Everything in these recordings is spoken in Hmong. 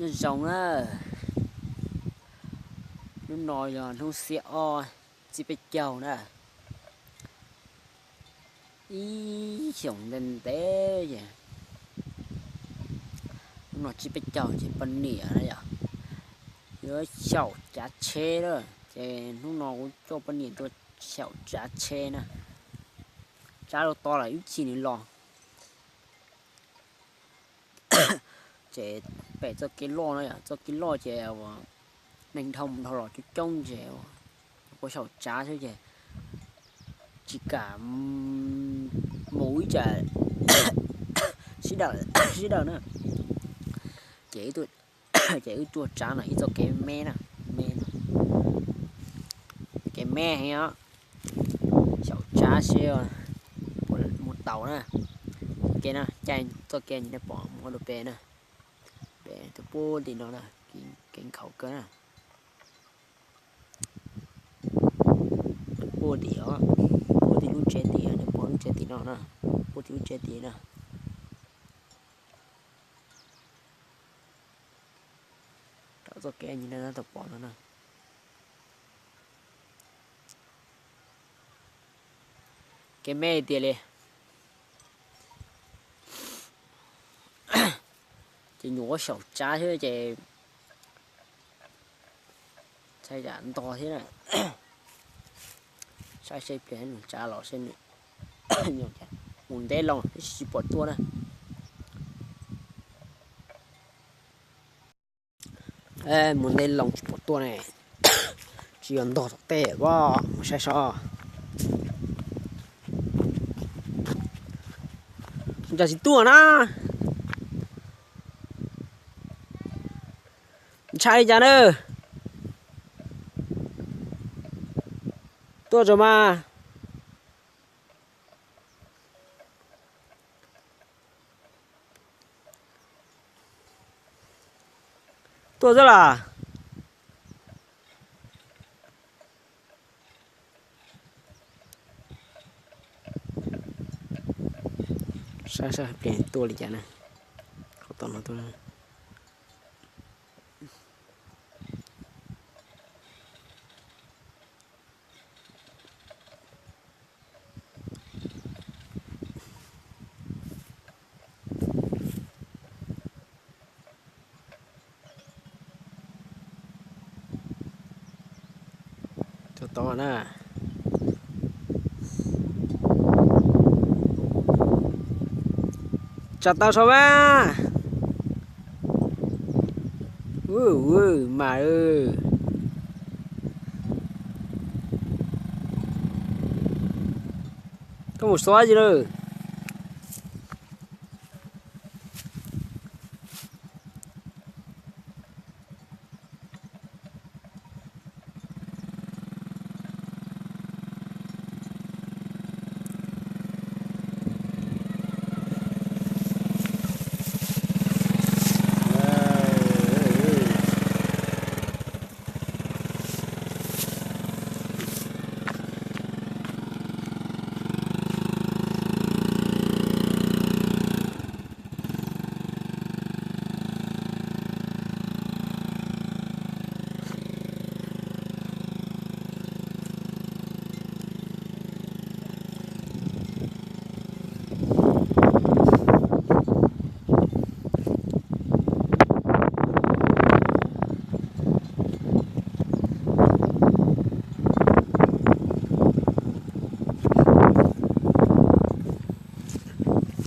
Nyob zoo na, hnub no yog hnub xiab ob, txij peb caug na, ib xyoos ntev ntev ces hnub no txij peb caug ces poj niam na yog yuav xyaum tsav tsheb na, ces hnub no kuv coj poj niam tuaj xyaum tsav tsheb na, tsav rau to lawm ib chim nws los. Ces pem txoj kev loj no yom, txoj kev loj ces neeg dhau mus dhau los coob coob ces kuv xyaum tsav xwb ces tsis kam mus ib tsam sib daws sib daws na. Ces ces wb tuaj tsav no ib txoj kev me na, me, kev me heev os. Xyaum tsav seb puas muaj tau na. Kev no caij txoj kev nej pom mus ua dua pem na, pem tus pub tim no na, kev nkhaus kawg na. Pub tim os, pub tim lub tsev tim, nej pom lub tsev tim no na, pub tim lub tsev tim na. Rau txoj kev nej tau pom no na. Kev me tiag li. Ces nyuam qhuav xyaum tsav xwb ces ntshai tsam ntog thiab na. Saib seb pliag nws tsav los seb nws mus ntev loo tib si tsis pom tuaj na. Mus ntev loo tsis pom tuaj ne, tsis yog ntog tom tej, mus saib seb. Cas tsis tuaj na, ntshai li cas na. Tuaj tso mas. Tuaj xwb las. Saib saib pliag tuaj li cas na. Qhov tom no tuaj. Tau na. Tsa tau sau mas. Mas, koj mus xov tsi lawm?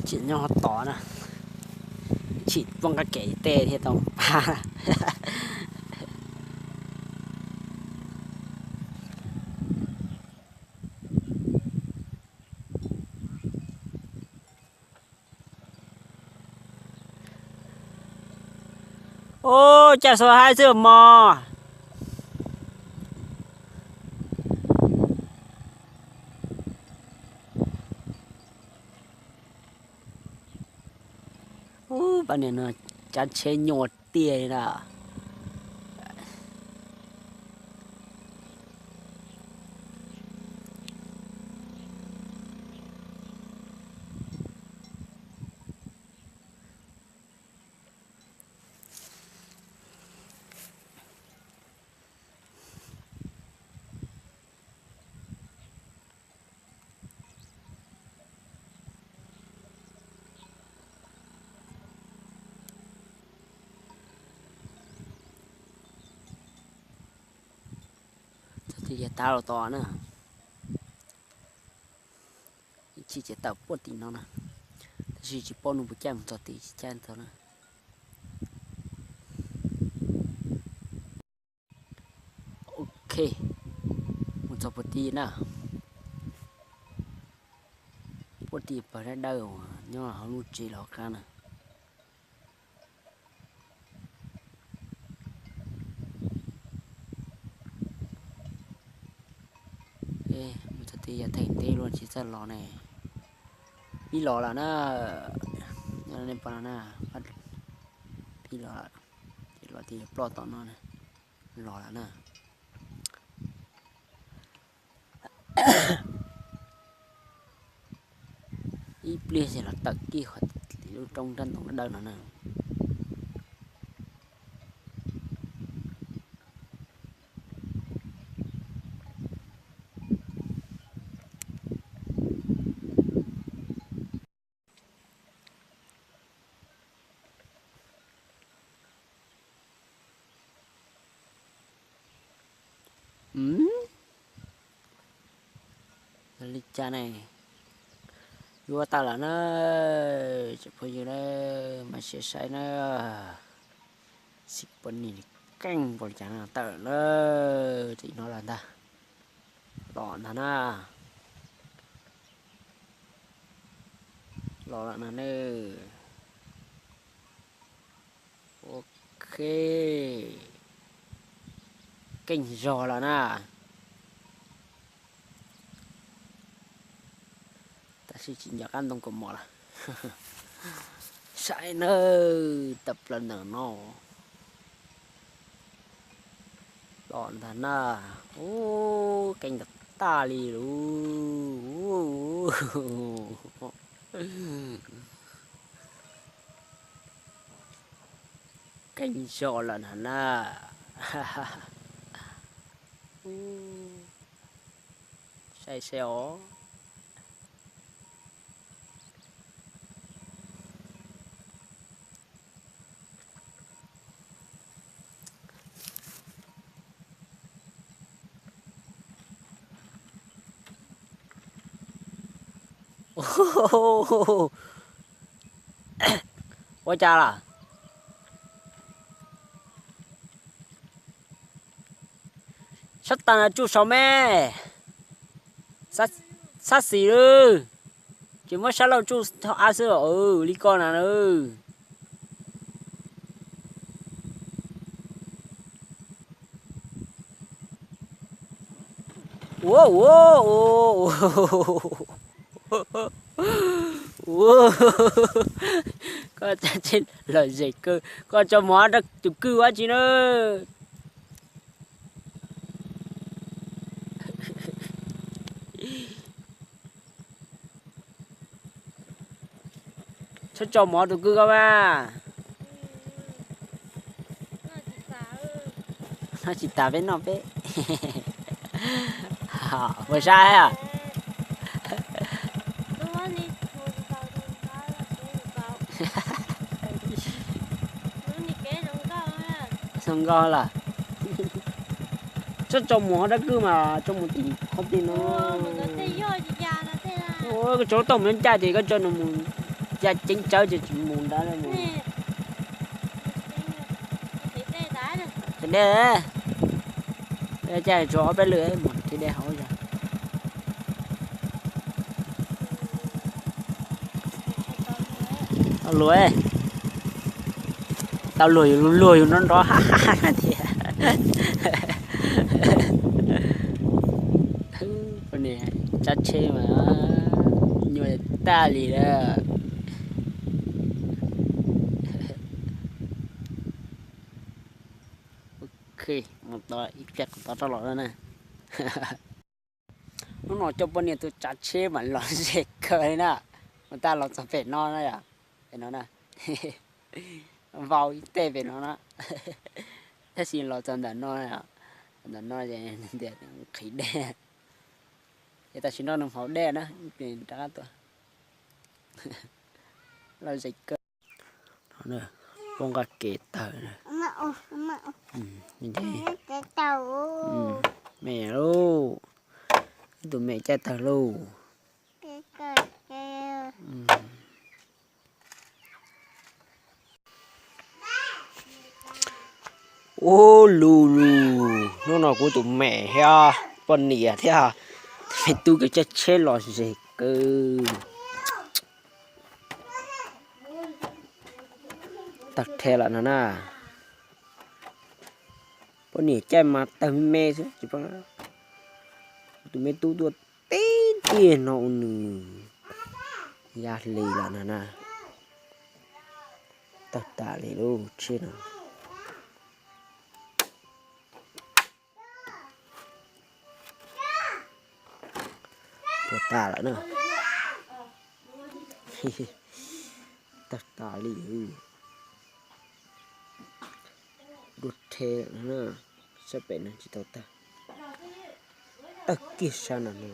Tsim nyog tod na, tsim poob qab kev tej thiaj tau pab. Ub, cas xuas haib xwb mog. Ub, pab niam no cav tsheb nyuaj tiag li na. Yog tav los tod na, ib chim ces tawm puag tim no na, tab sis tsis paub nws puas caij mus txog tid, tsis caij txog na. Ok, mus txog puag tim na, puag tim pawg dawb dawb uas nyob hauv lub tsev los qab na. Mus txog tid yog theem ntej luaj tsis txawj los ne. Pib los lawm na, nej pom no na, pib los lawm, ces los tias yog ploj tom no, los lawm na. Ib pliag ces los tawm kiag qhov lub roob nrab ntoo dawb no na. Li cas ne, yuav tawm lawm na, tsoom phooj ywg na, mas sim saib na, xim pos nis keej npaum li cas no tawm lawm, tim no lawm ntag, los ntag na, los lawm no ne. Ok, keej zog lawm na. Tab sis tsis nco qab ntoo kaus mom lawm. Saib nawb, tawm plaws ntawm no los ntag na. Ub, keej ntawm tag li lub. Keej zog lawm na na. Saib seb os. Ua cas lawm? Sab tas no tsuj saum me, sab xis lawm, ces muab sab laug tsuj thaum av xwb os, li ko na. Ua, ua, ua, ua, koj tsa tsheb lom zem kawg, koj tso mov rau tus kwj ua tsi na. Txhob tso mov tus kwj koj mas. Noj tsis tas peb noj peb. Puas sab a? Zoo nkauj lawm. Txhob tso mus hauv dab kwj mas tso mus tim qhov twg no. Koj tso tau mus ncaj ces koj tso nws mus ya ceev tsawv ces tsis mus ntawd. Qhia dej, cas tsuas ob peb lwm mus qhia dej hauv. Tau luag, tau luag yus luag yus nrov nrov ha ha thiab. Tsav tsheb mas nyuaj tag li lawm. Ok, mus tod ib pliag kuv tod rov los na. Hnub no coj poj niam tuaj tsav tsheb mas lom zem kawg li na. Mus tag los txog pem no na yom, pem no na. Vau ib teg pem no na. Tab sis los txog ntawm no, ntawm no es nws tias nqhis dej, ces tam sim no nws haus dej na, rov qab tuaj. Lom zem kawg. Poob nqa kev tawm. Me lauj, tus me caij tawg lauj. Ub, lug lug, hnub no kuv tus me thiab poj niam thiab me tub kawg caij tsheb los ze kawg. Tawg rhe lawm no na. Poj niam caij mas tawg me me xwb tsis paub. Tus me tub tuaj tib tiag no ua nws ya hli lawm no na. Tawg tas li lub tsheb no. Puas tas lawm na. Tawg tas li. Dua rhe lawm na. Sab pem no tsis tau tawg. Tawg kiag sab no no.